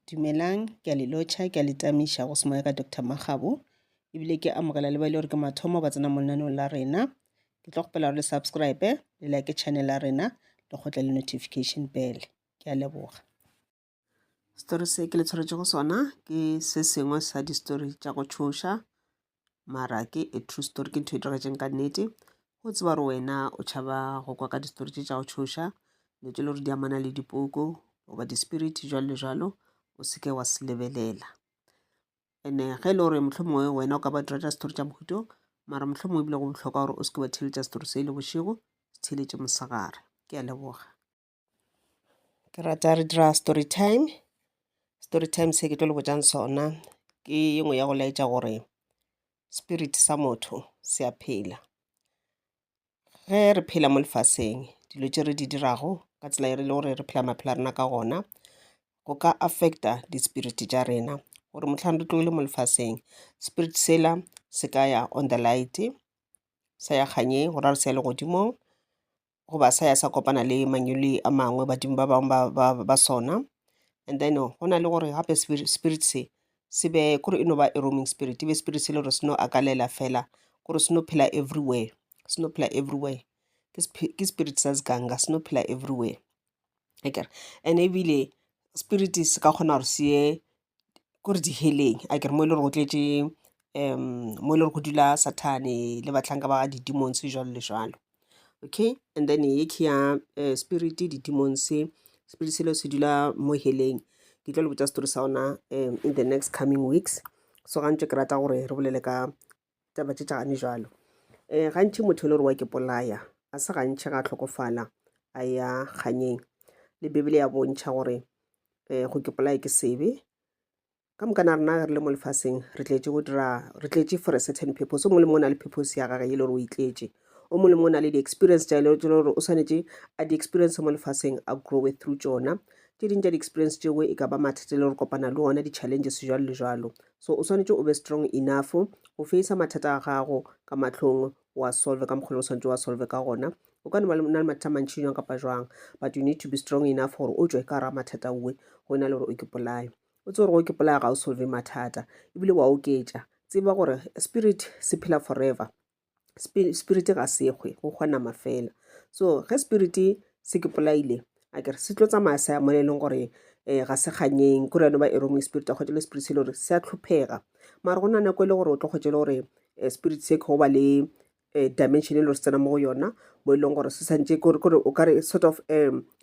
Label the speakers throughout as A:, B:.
A: Dumelang, ke a le lotšha, ke a le tamiša go semoya ka Doctor Makgabo. Ebile ke amogela le ba e le gore ke mathomo ba tsena mo lenaneong la rena. Ke tlo kgopela gore le subscribe, le like channel ya rena, le kgotle le notification bell. Ke a leboga. Story se ke le tshwaretšego sona ke se sengwe sa di-story tša go tšhoša mara ke a true story, ke ntho e diragetšeng ka nnete. Go tseba gore wena o tšhaba go kwa ka di-story tše tša go tšhoša, dilo tše le gore di amana le dipoko goba di-spirit jwalo le jwalo, o se ke wa se lebelela. And-e ge e le gore mohlomongwe wena o ka ba dira story tša mohuta o, mara mohlomongwe ebile go bohlokwa gore o se ke wa theeletša story se e le bošego, se theeletše mosegare. Ke a leboga. Ke rata re dira story time. Story time se ke tlo le botšang sona ke ye nngwe ya go laetša gore spirit sa motho se a phela. Ge re phela mo lefaseng dilo tše re di dirago ka tsela e re le gore re phela maphelo a rena ka gona, go ka affect-a di-spirit tša rena gore mohlang re tlogile mo lefaseng spirit sela se ka ya on the light, sa ya kganyeng go ra gore se ya legodimong. Goba sa ya sa kopana le manyoli a mangwe, badimo ba bangwe ba sona. And then go na le gore gape spirit se se be kore e no ba a roaming spirit, e be spirit se e le gore se no akalela fela, kore se no phela everywhere, se no phela everywhere. Ke spirit sa seganga, se no phela everywhere akere. And ebile spirit se ka kgona gore se ye kore diheleng akere, mo e le gore go tletše mo e le gore go dula Sathane le bahlanka ba di-demons jwalo le jwalo. Okay, and then ye ke ya spirit di-demons, spirit selo se dula mo heleng. Ke tlo le botša story sa ona in the next coming weeks. So gantši ke rata gore re bolele ka taba tše tša gane jwalo. Gantši motho e le gore wa ke polaya, a se gantši ga a hlokofala a ya kganyeng. Le Bibele ya bontšha gore go ke polaya ke sebe. Ka moka na rena re le mo lefaseng re tletše go dira, re tletše for a certain purpose. O mongwe le mongwe o na le purpose ya gage e le gore o e tletše. O mongwe le mongwe o na le di-experience tša le gore o swanetše a di-experience mo lefaseng a grow through tšona. Tše dingwe tša di-experience tšeo e ka ba mathata e le gore kopana le ona, di-challenges jwalo le jwalo. So o swanetše o be strong enough go face mathata a gago ka mahlong, wa solve ka mokgwa o swanetše wa solve ka gona. O ka no ba na le mathata a mantši jwang kapa jwang, but you need to be strong enough gore o tšwe ka gare ga mathata owe go e na le gore o ke polaye. O tsebe gore go ke polaya ga o solve mathata ebile wa oketša. Tseba gore spirit se phela forever, spirit ga se hwe, go hwa nama fela. So ge spirit se ke polaile akere se tlo tsamaya sa ya mo e leng gore ga se kganyeng, kore ya no ba e roaming spirit, a kgwetše le spirit se e le gore se a hlophega. Mara go na nako e le gore o tlo kgwetše le gore spirit se ke go ba le dimension e le gore se tsena mo go yona, mo e leng gore se santše kore o ka re sort of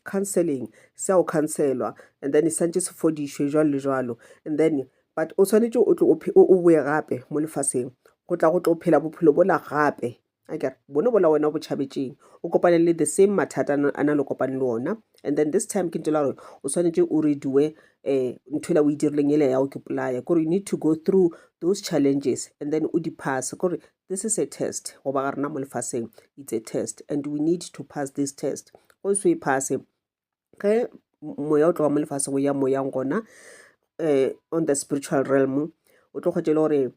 A: counseling, se a o counselwa and then santše se fodišwe jwalo le jwalo. And then but o swanetše o tlo o boe gape mo lefaseng go tla go tlo phela bophelo bola gape akere, bone bola wena o bo tšhabetšeng, o kopane le the same mathata a na le kopane le ona. And then this time ke ntho e la gore o swanetše o redoe ntho ela o e dirileng ele ya go ke polaya, kore you need to go through those challenges and then o di pass. Kore this is a test go ba ga rena mo lefaseng, it's a test and we need to pass this test. Go se e pass, ge moya o tloga mo lefaseng o ya moyang gona on the spiritual realm, o tlo kgwetša e le gore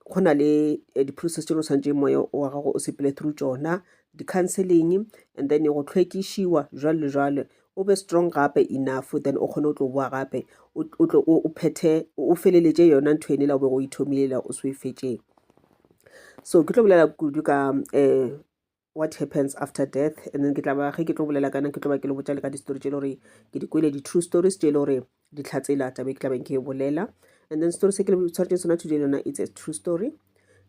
A: go na le di-process tše o swanetše moya wa gago o sepele through tšona, di-counseling and then go hlwekišiwa jwalo le jwalo, o be strong gape enough, then o kgone go tlo boa gape o tlo o phethe o feleletše yona ntho ene la o bego o e thomile la o se o e fetšeng. So ke tlo bolela kudu ka what happens after death, and then ke tla ba ge ke tlo bolela kana ke tlo ba ke le botša le ka di-story tše le gore ke di kwele, di-true stories tše le gore di tlhatsela taba e ke tla beng ke e bolela. And then story se ke le tshwaretšeng sona today lona it's a true story.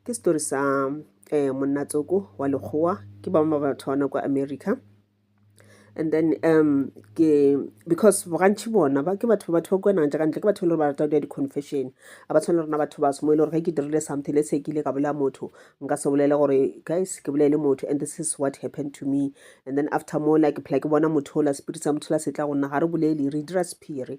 A: Ke story sa monna tsoko wa lekgowa, ke bangwe ba batho ba kwa America. And then ke because gantši bona ba ke batho batho ba kwa nageng tša ka ntle, ke batho ba e le gore ba rata go dira di-confession. A ba tshwane le rena batho baso mo e le gore ge ke dirile something, let's say ke ile ka bolaya motho, nka se bolele gore guys ke bolaile motho and this is what happened to me. And then after mola ke phela ke bona motho ola, spirit sa motho ola se tla go nna, ga re bolele, re dira sephiri.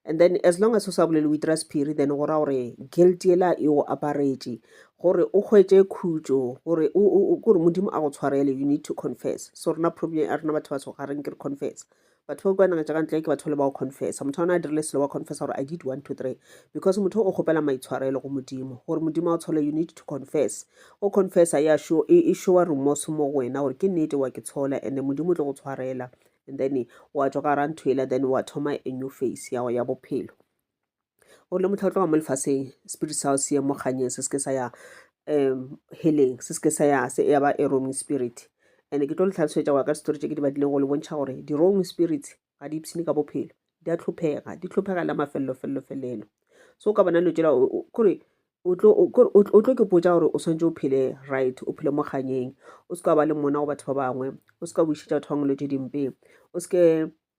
A: And then as long as o sa bolele o itira sephiri, then go ra gore guilt yela e go aparetše. Gore o hwetše khutšo, gore kore Modimo a go tshwarele, you need to confess. So rena problem ya rena batho baso ga re nke re confess. Batho ba kwa nageng tša ka ntle ke batho ba le ba go confessa. Motho a dirile selo wa confessa gore I did 1 2 3, because motho o kgopela maitshwarelo go Modimo gore Modimo a go tshwarele, you need to confess. O confessa ya show, e showa remorse mo go wena gore ke nnete wa ke tshola, and Modimo o tlo go tshwarela. And then wa tšwa ka gara ntho ela, then wa thoma a new phase ya ya bophelo. Gore le mohla o tloga mo lefaseng spirit sa gago se ye mo kganyeng se se ke sa ya heleng se se ke sa ya se ya ba a roaming spirit. And ke tlo le hlalosetša go ya ka distory tše ke di badileng go le bontšha gore di-roaming spirits ga di ipshine ka bophelo di a hlophega di hlophega la mafelelo felelo felelo. So o ka bona dilo tšela kore o tlo o tlo ke potša gore o swanetše o phele right o phele mo kganyeng o se ka ba le mona go batho ba bangwe o se ka bušetša batho ba bangwe dilo tše dimpe o se ke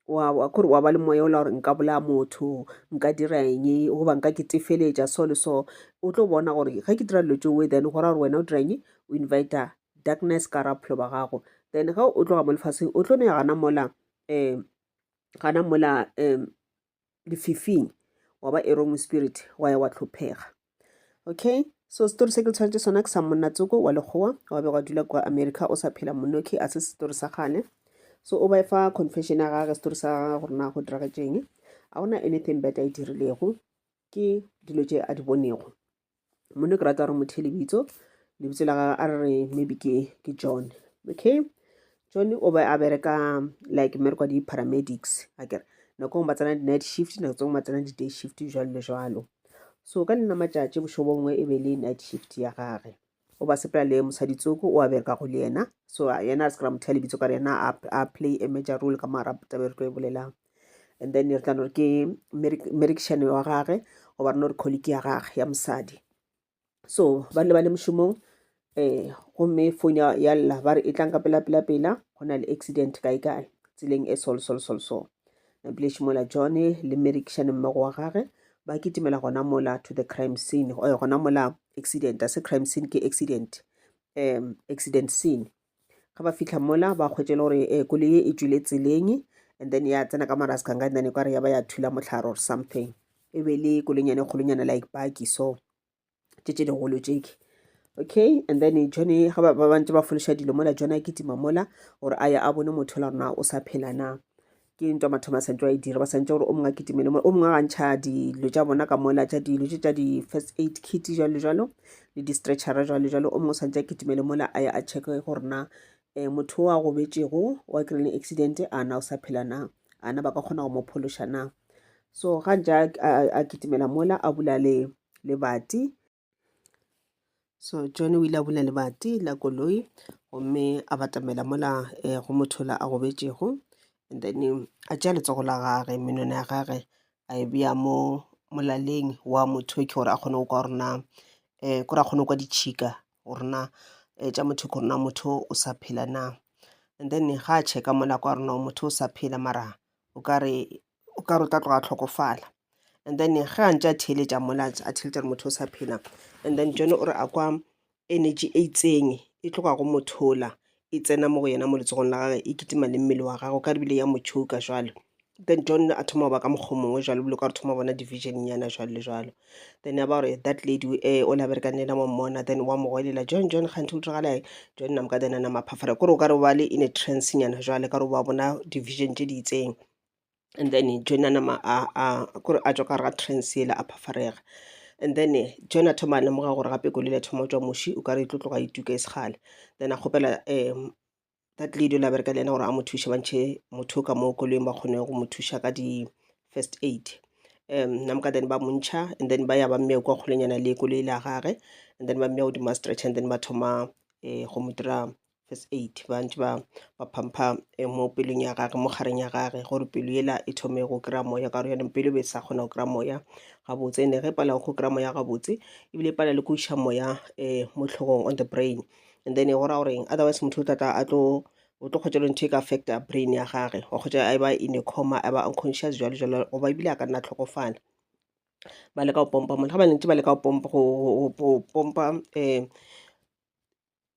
A: wa kore wa ba le moya ola gore nka bolaya motho nka dira eng goba nka ke tefeletša so le so o tlo bona gore ge ke dira dilo tšeo then go ra gore wena o dira eng o invita darkness ka ra bophelo ba gago then ge o tloga mo lefaseng o tlo no ya gana mola um gana mola um lefifing wa ba a wrong spirit wa ya wa hlophega okay so story se ke tshwanetse sona ke sa monna tsoko wa lekgowa wa bego a dula kwa America o sa phela monnoki a se story sa kgale so o ba e fa confession ya gage story sa gage gore na go diragetšeng a gona anything bad a e dirilego ke dilo tše a di bonego Monna ke rata gore motho lebitso lebitso la gagwe a re re maybe ke ke John okay John o be a bereka like mmereko wa di-paramedics akere nako ngwe ba tsena di-night shift nako tse ngwe ba tsena di-day shift jwalo le jwalo so ka lena matšatši bošego bongwe e be le night shift ya gage o ba sepela le mosadi tsoko o a berekago le yena so yena a se ka ra mo thea lebitso ka re yena a play a major role ka mara taba e re tlo e bolelang and then re tla no re ke mmerekišane wa gage goba re no re colleague ya gage ya mosadi so ba le ba le mošomong um gomme phone ya lla ba re e tlang ka pela pela pela go na le accident kae kae tseleng e sol sol sol so napile mola John le mmerekišane mmogo wa gage ba kitimela gona mola to the crime scene gona mola accident a se crime scene ke accident um accident scene Ga ba fihla mola ba hwetša e le gore eh, koloi ye e tšwile tseleng and then ya tsena ka maraskanga and then e kare ya ba ya thula mohlare or something. E be le koloinyana e kgolonyana like baki so tše tše digolo tšeke. Okay, and then Johnny ga ba ba ntse ba fološa dilo mola Johnny a kitima mola gore a ye a bone motho la rona o sa phela na. Ke ntwa mathomo a santse ba e dira ba santse gore o mongwe a kitimele o mongwe a ntšha dilo tša bona ka mola tša dilo tše tša di-first aid kit jalo jalo le di-stretchera jalo jalo o mongwe o santse a kitimele mola a ye a checke gore na um motho o a gobetšego wa kry-ile accident a na o sa phela na a na ba ka kgona go mo phološa na so ga ntše a kitimela mola a bula le lebati So John o ile a bula lebati la koloi gomme a batamela mola eh, go motho la a gobetšego and then a tšea letsogo la gage menwana ya gage a e bea mo molaleng wa motho ke gore a kgone go kwa gore na um kore a kgone go kwa ditšhika gore na um tša motho gore na motho o sa phela na. And then ga a checka mola kwa gore no motho o sa phela mara o ka re o ka re o tla tloga a hlokofala. And then ge a ntše a theeletša mola a theeletša gore motho o sa phela and then John o re a kwa energy e itseng e tloga go motho ola e tsena mo go yena mo letsogong la gage e kitima le mmele wa gagwe o ka re bile ya mo choka jwalo. Then John a thoma go ba ka mokgwa o mongwe jwalo ebile o ka re thoma go bona di-vision nyana jwalo le jwalo. Then ya ba gore that lady o la berekang le yena wa mmona then wa mo goelela John John kganthe o diragala eng John namka then a nama a phafara kore o ka re o ba le in a trance nyana jwale ka re wa bona di-vision tše di itseng. And then John a nama a kore a tšwa ka gare ga trance yela a phafarega. And then John a thoma a lemoga gore gape koloi ya thoma go tšwa muši o ka re e tlo tloga e tuka e se kgale. Then a kgopela that lady o la bereka le yena gore a mo thuše ba ntšhe motho ka mo koloing ba kgone go mo thuša ka di-first aid. Namka then ba mo ntšha and then ba ya ba mmea kwa kgolenyana le koloi la gage and then ba mmea godimo ga stretcher and then ba thoma go mo dira first aid. Ba ntše ba ba pumper mo pelong ya gage mo kgareng ya gage gore pelo yela e thome go kry-a moya ka gore jaanong pelo e be e sa kgona go kry-a moya gabotse. And ge e palelwa go kry-a moya gabotse ebile e palelwa le go iša moya mo hlogong on the brain. And then go ra goreng otherwise motho o tla tla a tlo o tlo kgwetša le ntho e ka affecta brain ya gage wa kgwetša a ba in a coma a ba unconscious jwalo jwalo goba ebile a ka nna hlokofala. Ba leka go pompa mola ga ba ntše ba leka go pompa go pompa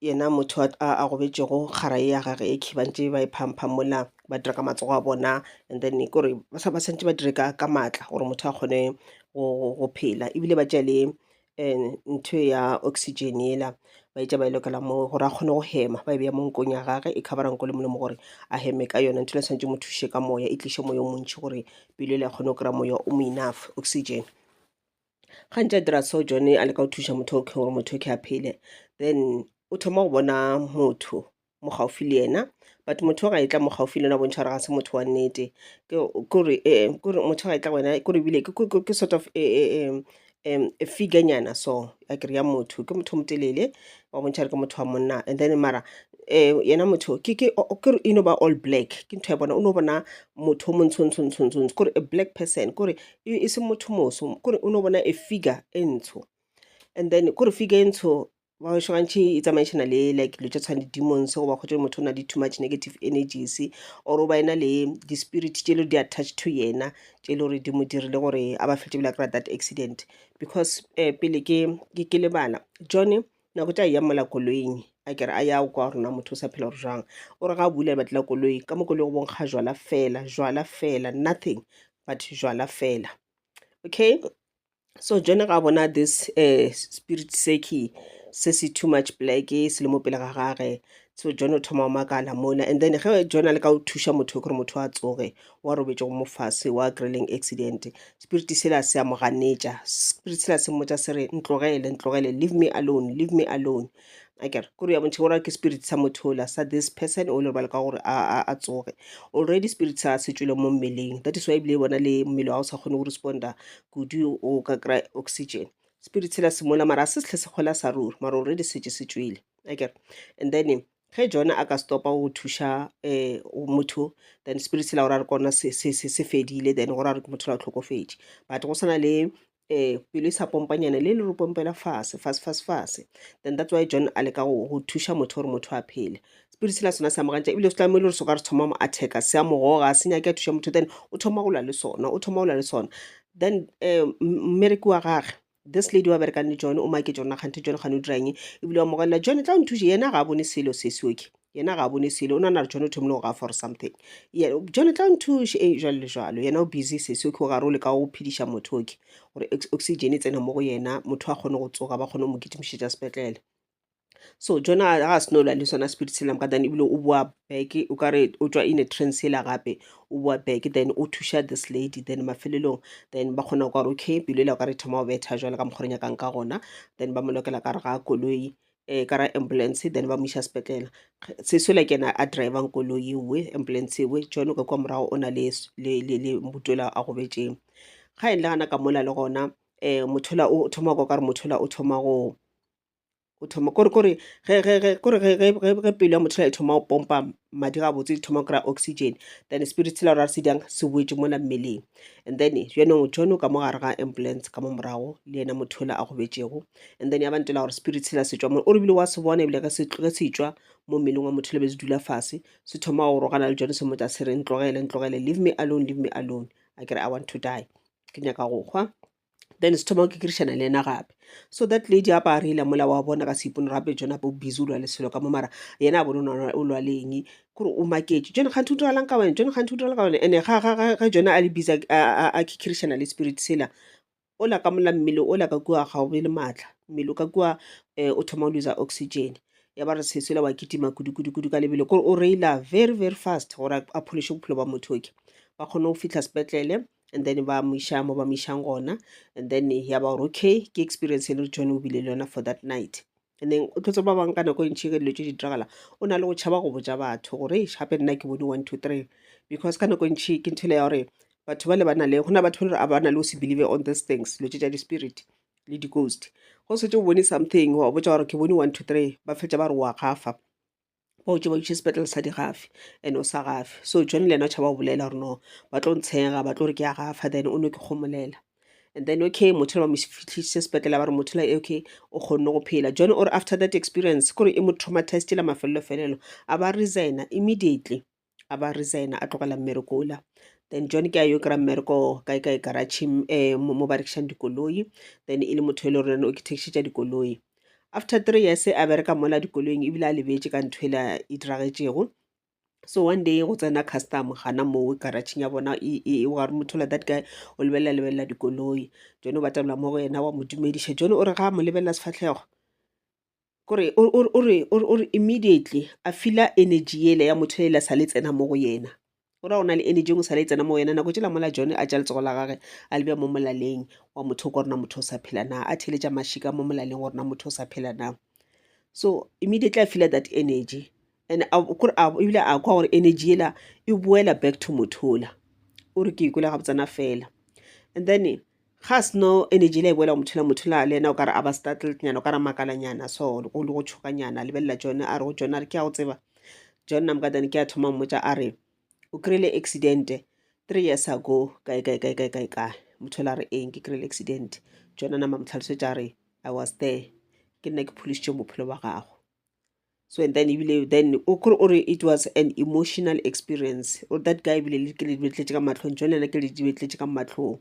A: yena motho a gobetšego kgara ye ya gage e khiba ntše ba e pumper mola ba dira ka matsogo a bona and then kore ba sa ba santše ba dire ka maatla gore motho a kgone go phela ebile ba tšea le ntho ya oxygen yela ba etša ba e lokela mo gore a kgone go hema ba e beya mo nkong ya gage e covera nko le molomo gore a heme ka yona ntho e swanetše mo thuše ka moya e tliše moya o montši gore pelo ele a kgone go kry-a moya o mo enough oxygen. Ga ntše a dira so John a leka go thuša motho okay gore motho okay a phele then o thoma go bona motho. mo gaufi le yena but motho ga e tla mo gaufi le yena o bontšha gore ga se motho wa nnete kore kore motho ga e tla go wena kore ebile ke sort of a figure nyana so akere ya motho ke motho o motelele wa bontšha gore ke motho wa monna and then mara yena motho ke kore e no ba all black ke ntho ya bona o no bona motho o montsho ntsho ntsho ntsho ntsho kore a black person kore e se motho moso kore o no bona a figure e ntsho and then kore figure e ntsho Ba gešo gantši e tsamaišana le like dilo tša tshwana le demons goba kgotsa motho o na le too much negative energies or o ba ena le di-spirit tše le di attached to yena tše e le gore di mo dirile gore a ba fetše bile a kry-a that accident because um pele ke ke lebala John nako tša eya mola koloing a kere a ya kwa rona motho o sa phela gore jwang o re ga a bula lebati la koloi ka mo koloi go bonkga jwala fela jwala fela nothing but jwala fela okay. So John ga a bona this spirit seki se se too much black se le mo pele ga gage so John o thoma go makala mola and then ge John a leka go thuša motho gore motho a tsoge wa robetšego mo fase wa kry-ileng accident spirit sela se a mo ganetša spirit sela se mmotša se re ntlogele ntlogele leave me alone leave me alone akere kore ya bontšha gore ke spirit sa motho ola sa this person o le gore ba leka gore a tsoge already spirit sa se tšwele mo mmeleng that is why ebile bona le mmele wa o sa kgone go responda kudu o ka kry oxygen spirit sela se mola mara a se sehle se kgola sa ruri mara already setse se tšwele akere and then ge John a ka stopa go thuša um motho then spirit sela gore a re kona se fedile then gore a re ke motho la o hlokofetše but go sana le pelo e sa pompanyana le le re pompela fase fase fase fase then that's why John a leka go thuša motho gore motho a phele spirit sela sona se amogantša ebile se tlamehile gore se ka re thoma mo attack-a se a mo goga se nyake a thuša motho then o thoma go lwa le sona o thoma go lwa le sona then mmereki wa gage this lady wa berekang le John o maketše gore na kganthe John kgane o dira eng ebile wa mogelela John tla o nthuše yena ga a bone selo se se okay yena ga a bone selo o nagana gore John o thomile go gafa or something John tla nthuše e jwalo le jwalo yena o busy sesi okay o gare o leka go phediša motho okay gore oxygen e tsene mo go yena motho a kgone go tsoga ba kgone go mo kitimišetša sepetlele so John ga a seno lwa le sona spirit sela moka then ebile o boa back o kare o tšwa in a trance yela gape o boa back then o thuša this lady then mafelelong then ba kgona go kwa gore okay pelo ela o kare e thoma go betha jwale ka mokgwa re nyakang ka gona then ba mo lokela ka gare ga koloi ka ra ambulance then ba mo iša sepetlele. Sesi yola ke yena a drivang koloi ewe ambulance ewe John o ka kua morago o na le le motho yola a gobetšeng. Ga e le gana ka mola le gona motho yola o thoma kwa o kare motho yola o thoma go o thoma kore kore ge ge ge kore ge ge ge ge pelo ya motho yola e thoma go pompa madi gabotse e thoma go kry-a oxygen then spirit sela gore se diang se boetše mola mmeleng and then bjanong John o ka mo gare ga ambulance ka mo morago le yena motho yola a gobetšego. And then ya ba ntela gore spirit sela se tšwa mo o re bile wa se bona ebile ge se ge se tšwa mo mmeleng wa motho le be se dula fase se thoma go rogana le John se mmotša se re ntlogele ntlogele leave me alone leave me alone a kere I want to die ke nyaka go hwa then se thoma go kikirišana le yena gape so that lady a ba reila mola wa bona ka seipone gape John ape o busy o lwa le selo ka mo mara yena a bone o lwa le eng kore o maketše John kganthe o diralang ka wena John kganthe o diralang ka wena and ga ga ga John a le busy a kikirišana le spirit sela Ola ka mola mmele ola ka kua ga o be le maatla, mmele o ka kua o thoma go loser oxygen. Ya ba re sesi ola wa kitima kudu kudu kudu ka lebelo, kore o reila very very fast gore a phološe bophelo ba motho oke. Ba kgone go fihla sepetlele and then ba mo iša mo ba mo išang gona and then ya ba gore okay ke experience e le gore John o bile le yona for that night. And then o tlo tseba ba bangwe ka nako e ntši ge dilo tše di diragala o na le go tšhaba go botša batho gore eish gape nna ke bone one two three because ka nako e ntši ke ntho ele ya gore batho ba le ba na le go na batho ba le gore a ba na le go se believe on these things dilo tše tša di-spirit le di-ghost. Go setse o bone something wa botša gore ke bone one two three ba fetša ba re wa gafa ba o tše ba iše sepetlele sa digafi and o sa gafe so John le yena o tšhaba go bolela gore no ba tlo ntshega ba tlo re ke a gafa then o no ke kgomolela and then okay motho ba mo fihlise sepetlele ba re motho la okay o kgonne go phela John o re after that experience kore e mo traumatized la mafelelo felelo a ba resigna immediately a ba resigna a tlogela mmereko ola then John ke a yo kry-a mmereko kae kae garage um mo ba rekišang dikoloi then e le motho e le gore o ke thekišetša dikoloi after 3 years a bereka mola dikoloing ebile a lebetše ka ntho ela e diragetšego so one day go tsena custom gana moo garageng ya bona o gare motho ola that guy o lebelela lebelela dikoloi John o batamela mo go yena wa mo dumediša John o re ga a mo lebelela sefahlego kore o re immediately a feela energy yela ya motho ela sa le tsena mo go yena o ra o na le energy engwe sa le tsena mo go yena nako tšela mola John a tša letsogo la gage a le bea mo molaleng wa motho o ka rena motho o sa phela na a theeletša mašika mo molaleng gore na motho o sa phela na so immediately I feel that energy. And kore ebile a kwa gore energy yela e boela back to motho ola. O re ke ikwele gabotsana fela. And then ga seno energy yela e boela go motho ola, motho ola le yena o kare a ba startled nyana, o kare a makalanyana so le go tšhoganyana. A lebelela John a re go John a re ke a go tseba. John Namkadane ke a thoma mmotša a re o kry-ile accident 3 years ago kae kae kae kae kae kae. Motho ola a re eng ke kry-ile accident. John a nama mo tlhalosetša a re I was there, ke nna ke phološitše bophelo ba gago. So and then ebile then o kore o re it was an emotional experience or that guy ebile le ke le tletše ka mahlong. John yena ke le di tletše ka mahlong.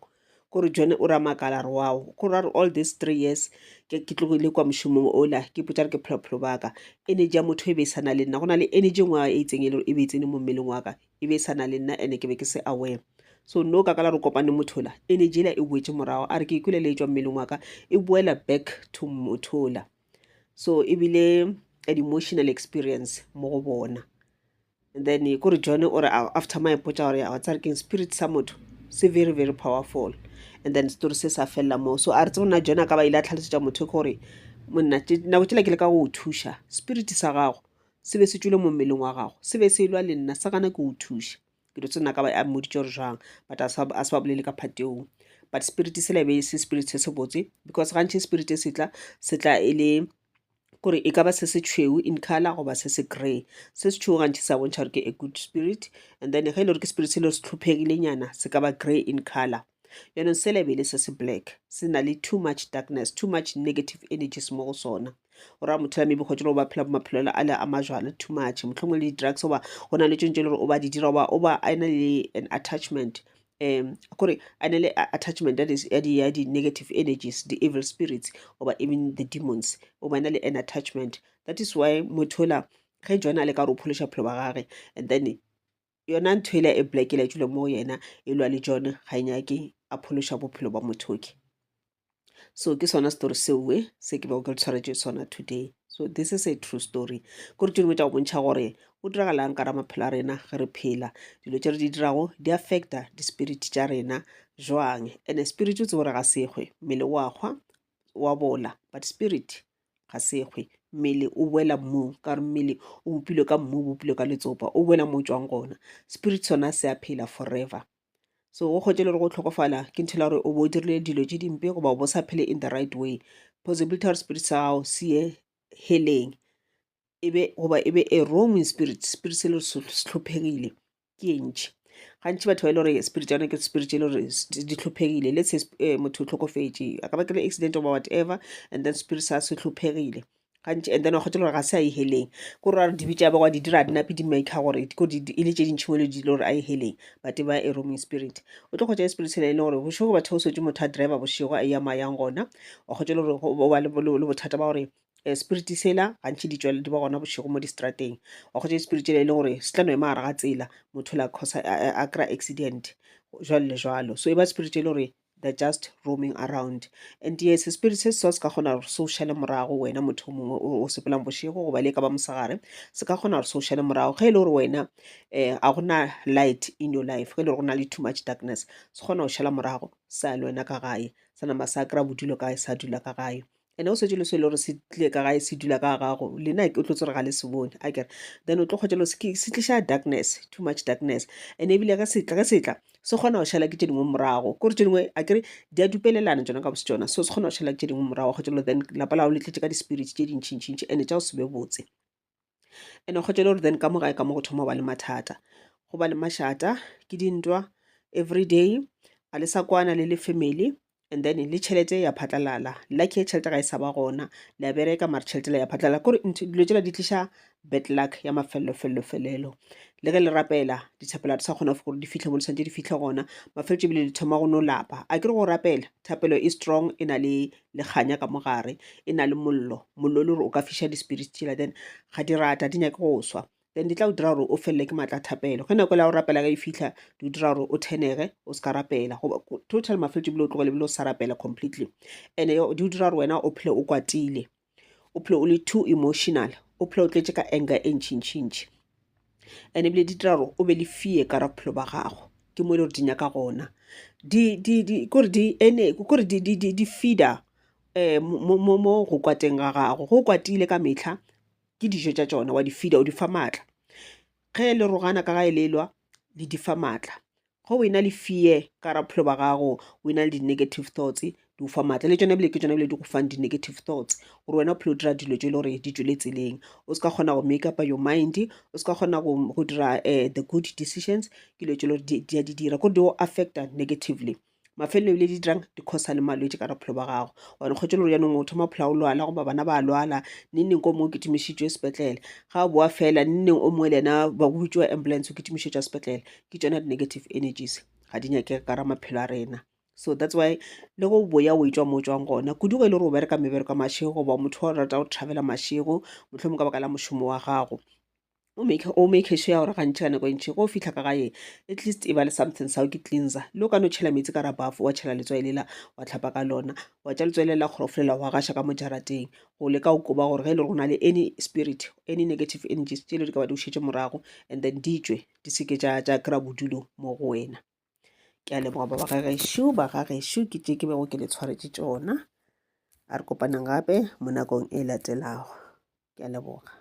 A: Kore John o ra makala re wow, kore a re all these 3 years ke tlogile kwa mošomong ola ke ipotša re ke phela bophelo ba ka, energy ya motho e be e sa na le nna. Go na le energy e nngwe e itseng e le gore e be e tsene mo mmeleng wa ka, e be e sa na le nna and ke be ke se aware. So no ka ka la re kopane motho ola, energy ela e boetše morago. A re ke ikwele le e tšwa mmeleng wa ka e boela back to motho ola. So ebile an emotional experience mo go bona. And then kore John o re after ma ipotša gore wa tsare keng, spirit sa motho se very very powerful. And then story se sa felela mo. So a re tsebe nna John a ka ba ile a tlhalosetša motho gore monna nako tšela ke le ka go o thuša, spirit sa gago se be se tšwele mo mmeleng wa gago, se be se lwa le nna, sa gana ke o thuša. Ke dilo tse nna ka ba a mmoditše gore jwang, but a se ba bolele ka part eo. But spirit sela e be e se spirit se se botse because gantši spirit se tla se tla e le kore e ka ba se se tšhweu in color goba se se grey. Se se tšhweu gantši sa bontšha gore ke a good spirit, and then ge e le gore ke spirit se le gore se hlomphegile nyana, se ka ba grey in color. Jaanong sela e be e le se se black, se na le too much darkness, too much negative energies mo go sona. O raya motho la maybe kgotsa o ba phela maphelo a le a majwala too much, mohlomongwe le di-drugs goba go na le tše tše le gore o ba di dira goba o ba a na le an attachment, kore a na le attachment that is ya di-negative energies, the evil spirits goba even the demons, o ba na le an attachment. That is why motho ola ge John a le ka gore o phološa bophelo ba gage, and then yona ntho ela e black ela e tšwele mo go yena e lwa le John, ga e nyake a phološa bophelo ba motho. So ke sona story seoe se ke bego ke le tshwaretše sona today. So this is a true story. Kore tše dingwe tša go bontšha gore go diragalang ka ra maphelo a rena ge re phela, dilo tše re di dirago di affecta di-spirit tša rena jwang. And spirit o tsebe gore ga se hwe, mmele wa hwa wa bola, but spirit ga se hwe. Mmele o boela mmung ka gore mmele o bopilwe ka mmu, o bopilwe ka letsopa, o boela mo o tšwang gona. Spirit sona se a phela forever. So go kgotse le gore go tlhokofala ke ntho e la gore o bo o dirile dilo tše dimpe goba o bo sa phele in the right way, possibility ya gore spirit sa gago se ye heleng e be goba e be a roaming spirit, spirit se le se hlomphegile ke e ntši. Gantši batho ba e le gore spirit ya bona ke spirit e le gore di hlomphegile. Let's say motho o hlokofetše, a ka ba kry accident goba whatever, and then spirit sa se hlomphegile gantši, and then wa kgotsa gore ga se a ye heleng, ko re dibe tša ba di dira di nape di maker gore ko e le tše dintšhi mo le di le gore a ye heleng, but e ba a roaming spirit. O tlo kgotsa spirit sela e le gore bošego batho o setse motho a driver bošego a ya mayang gona, wa kgotsa le gore o ba le bothata ba gore spirit sela gantši di tšwela di ba gona bošego mo distrateng. Wa kgotsa spirit sela e le gore se tla no ema gare ga tsela, motho la cause a kry accident jwalo le jwalo. So e ba spirit e le gore they're just roaming around. And yes, spirit se se ka kgona gore se o šale morago wena motho o mongwe o sepelang bošego goba le e ka ba mosegare, se ka kgona gore se o šale morago ge e le gore wena a gona light in your life, ge e le gore go na le too much darkness, se kgona go šala morago sa le wena ka gae, sa nama sa kry-a bodulo kae, sa dula ka gae. And o setse le se e le gore se tlile ka gae se dula ka gago lena, o tlo tsere ga le se bone akere. Then o tlo kgotsa le se tliša darkness, too much darkness. And ebile ge se tla se kgona go šala ke tše dingwe morago, kore tše dingwe akere di a dupelelana tšona ka bose tšona. So se kgona go šala ke tše dingwe morago, kgotsa le then lapa la gago le tletše ka di-spirit tše dintšhintšhintši and tša go se be botse. And kgotsa le gore then ka mo gae ka mo go thoma go ba le mathata, go ba le mašata, ke dintwa everyday, a le sa kwana le le family. And then le tšhelete ya phatlalala, lucky ya tšhelete ga e sa ba gona, le a bereka mare tšhelete le ya phatlalala. Kore dilo tšela di tliša bad luck ya mafelelo felelo. Le ge le rapela, dithapelo ga di sa kgona gore di fihle mo di santse di fihle gona. Mafelelo ebile di thoma go no lapa a ke re go rapela. Thapelo e strong, e na le lekganya ka mogare, e na le mollo, mollo e le gore o ka fiša di-spirit tšela. Then ga di rata di nyake go swa, then di tla go dira gore o felele ke maatla a thapelo. Ge nako ya go rapela ge e fihla, di dira gore o tenege, o se ka rapela goba total mafelelo ebile o tlogele ebile o sa rapela completely. And di o dira gore wena o phele o kwatile, o phele o le too emotional, o phele o tletše ka anger e ntšhintšhintšhi. And ebile di dira gore o be le fear ka ra bophelo ba gago. Ke mo e le gore di nyaka gona di kore di ene kore di feeder mo go kwateng ga gago, go kwatile ka metlha. Ke dijo tša tšona, wa di feeda, o di fa maatla. Ge le rogana ka gae le lwa, le di fa maatla. Ge o ena le fear ka gare ga bophelo ba gago, o ena le di-negative thoughts, di go fa maatla. Le tšona ebile ke tšona ebile di go fang di-negative thoughts gore wena o phele o dira dilo tše e le gore di tšwele tseleng. O se ka kgona go make up-a your mind, o se ka kgona go dira the good decisions, ke dilo tše e le gore di a di dira, kore di go affect-a negatively. Mafelelong ebile di dirang di causa le malwetši ka bophelo ba gago. Gobane kgotsa le gore jaanong o thoma phela o lwala goba bana ba lwala, neng neng ko mongwe o kitimišitšwe sepetlele. Ga o boa fela neng neng o mongwe le yena ba go bitšiwa ambulance o kitimišetšwa sepetlele. Ke tšona di-negative energies, ga di nyakege ka gara maphelo a rena. So that's why le go boya o etšwa mo o tšwang gona, kudu ge e le gore o bereka mebereko ya mašego goba motho wa rata go travel-a mašego, mohlomongwe ka baka la mošomo wa gago. O make o make sure gore gantši ka nako e ntši ge o fihla ka gae at least e ba le something sa go ke cleanser. Le o ka no tšhela meetse ka gara bath wa tšhela letswai lela wa hlapa ka lona, wa tšea letswai lela la kgorofolela wa gaša ka mo jarateng go leka go koba gore ge e le gore go na le any spirit, any negative energies tše le di ka ba di go šetše morago and then di tšwe di se ke tša tša kry-a bodulo mo go wena. Ke a leboga ba ba gešo, ba ga gešo ke tše ke bego ke le tshwaretše tšona. A re kopaneng gape mo nakong e latelago. Ke a leboga.